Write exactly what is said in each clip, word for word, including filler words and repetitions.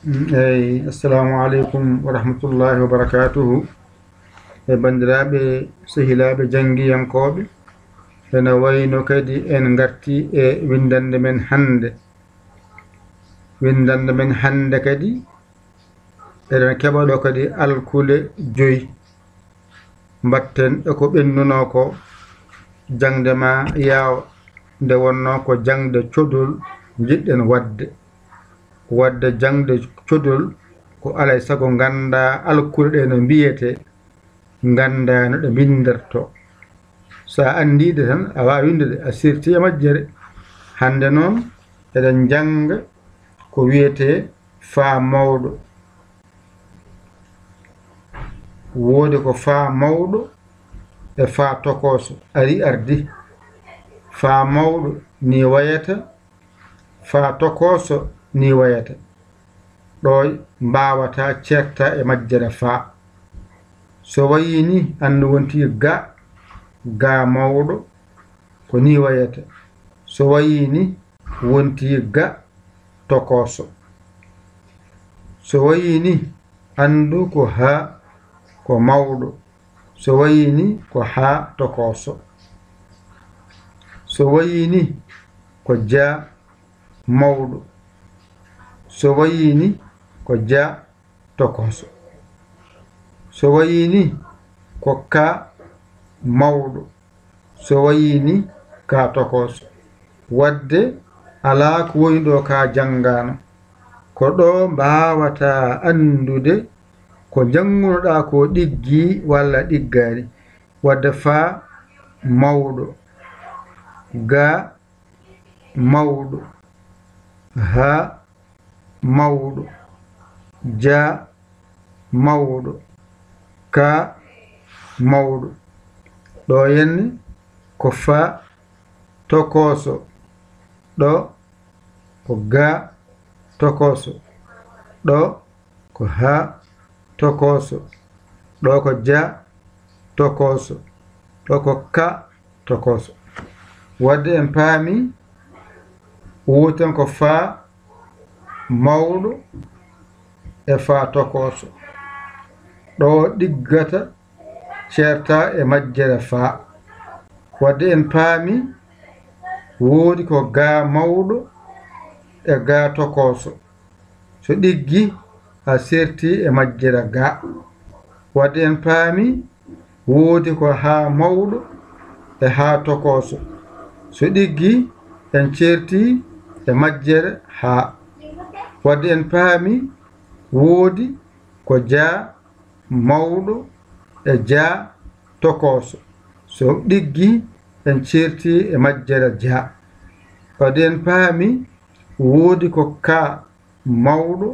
Eyi, assalamu aleykum wa rahmatullahi wa barakatuhu. E banndiraaɓe, sehilaaɓe janngiyankooɓe, ene wayno kadi en ngarti e winndannde men hannde. Winndannde men hannde kadi, eɗen keɓa ɗo kadi alkule joyi. Mbaɗten e ko ɓennunoo ko, jaŋde ma yaawa, nde wonnoo ko jaŋde codol njiɗɗen waɗde. Waɗde jaŋde codol ko alay sago nganndaa alkule ɗe no mbiyetee, nganndaa no ɗe mbinndertoo. So a anndii ɗe tan, a waawii winnde ɗe, a sirtii e majjere. Hannde noon, eɗen njannga ko wiyetee faa mawɗo. Woodi ko faa mawɗo e faa tokooso. Ari ardi. Faa mawɗo ni wayata, faa tokooso ni wayata. Ɗo mbaawataa ceertaa e majjere faa. So wayii ni, anndu wontii ga, ga mawɗo, ko ni wayata. So wayii ni, wontii ga tokooso. So wayii ni, anndu ko haa ko mawɗo. So wayii ni, ko haa tokooso. So wayii ni, ko ja mawɗo. So wayii ni, ko ja tokooso. So wayii ni, ko ka mawɗo. So wayii ni, ka tokooso. Waɗde alaa ko woni ɗo ka janngaano. Ko ɗo mbaawataa anndude ko njanngunoɗaa ko ɗiggi walla ɗiggaani. Waɗde faa mawɗo, ga mawɗo, haa mawɗo, ja mawɗo, ka mawɗo. Ɗo henni ko faa tokooso, ɗo ko ga tokooso, ɗo ko haa tokooso, ɗo ko ja tokooso, ɗo ko ka tokooso. Waɗde en paami, wooten ko faa mawɗo e faa tokooso. Ɗo ɗiggata ceertaa e majjere faa. Waɗde en paami, woodi ko ga mawɗo e ga tokooso. So ɗiggi, a serti e majjere ga. Waɗde en paami, woodi ko haa mawɗo e haa tokooso. So ɗiggi, en ceerti e majjere haa. Waɗde en paami, woodi ko ja mawɗo e ja tokooso. So ɗiggi, en ceerti e majjere ja. Waɗde en paami, woodi ko ka mawɗo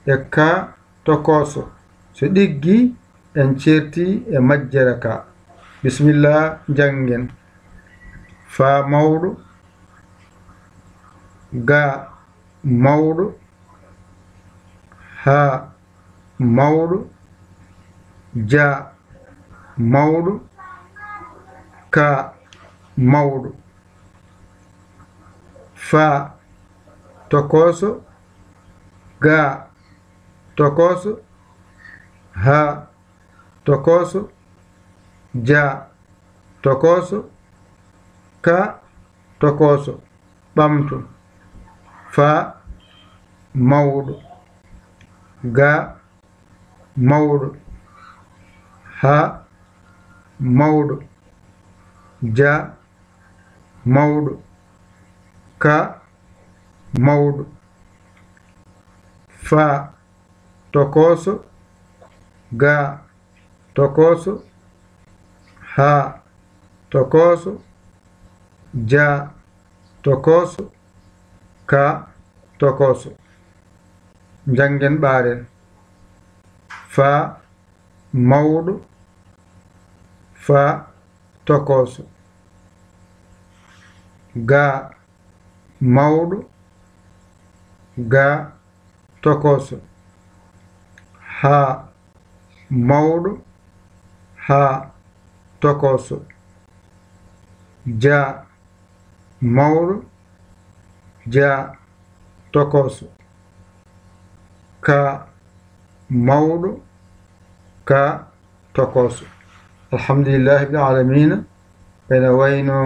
e ka tokooso. So ɗiggi, en ceerti e majjere ka. Bisimilla, njanngen. Faa mawɗo, ga mawɗo, haa mawɗo, ja mawɗo, ka mawɗo. Faa tokooso, ga tokooso, haa tokooso, ja tokooso, ka tokooso. Ɓamtu. Faa mawɗo, ga mawɗo, haa mawɗo, ja mawɗo, ka mawɗo. Faa tokooso, ga tokooso, haa tokooso, ja tokooso, ka tokooso. Njanngen ɓaaren. Faa mawɗo, faa tokooso, ga mawɗo, ga tokooso, haa mawɗo, haa tokooso, ja mawɗo, ja tokooso. Ka mawɗo, ka tokooso. Alhamdulillahi bil alamina. Ene wayno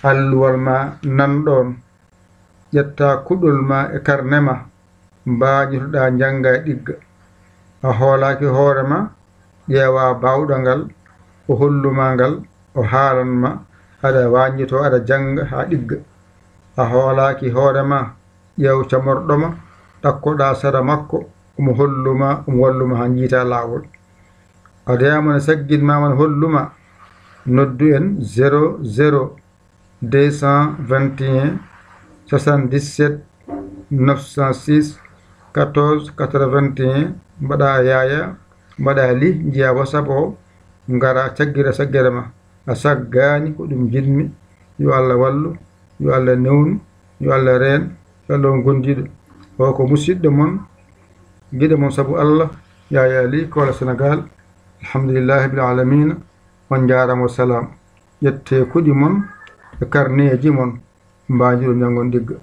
alluwal ma nan ɗoon. Ƴetta kuɗol ma e karne ma, mbaajotoɗaa njannga e ɗigga. A hoolaaki hoore ma, ƴeewa baawɗo ngal, o hollu ma ngal, o haalan ma, aɗa waañjitoo, aɗa jannga haa ɗigga. A hoolaaki hoore ma, ƴeew camorɗo ma, ɗakkoɗaa sara makko, omo hollu ma, omo wallu ma haa njiita laawol. A deema ne saggin ma, man hollu ma, noddu en zéro zéro deux cent vingt et un soixante-dix-sept neuf cent six quatorze quatre-vingt-un, mbaɗa yaaya, mbaɗa li, njiya WhatsApp o, ngara caggira saggere ma. A saggaani ko ɗum njiɗmi. Yo Allah wallu, yo Allah newnu, yo Allah reen, yo Allah on gondiiɗo. O ko musidɗo mon, giɗo mon sabu Allah, Yaya Ly, Koola Senegaal. Alhamdulillahi bil alamina. On njaaraama, wa salaam. Ƴettee kuɗi mon e karneeji mon, mbaajiro njanngon ɗigga.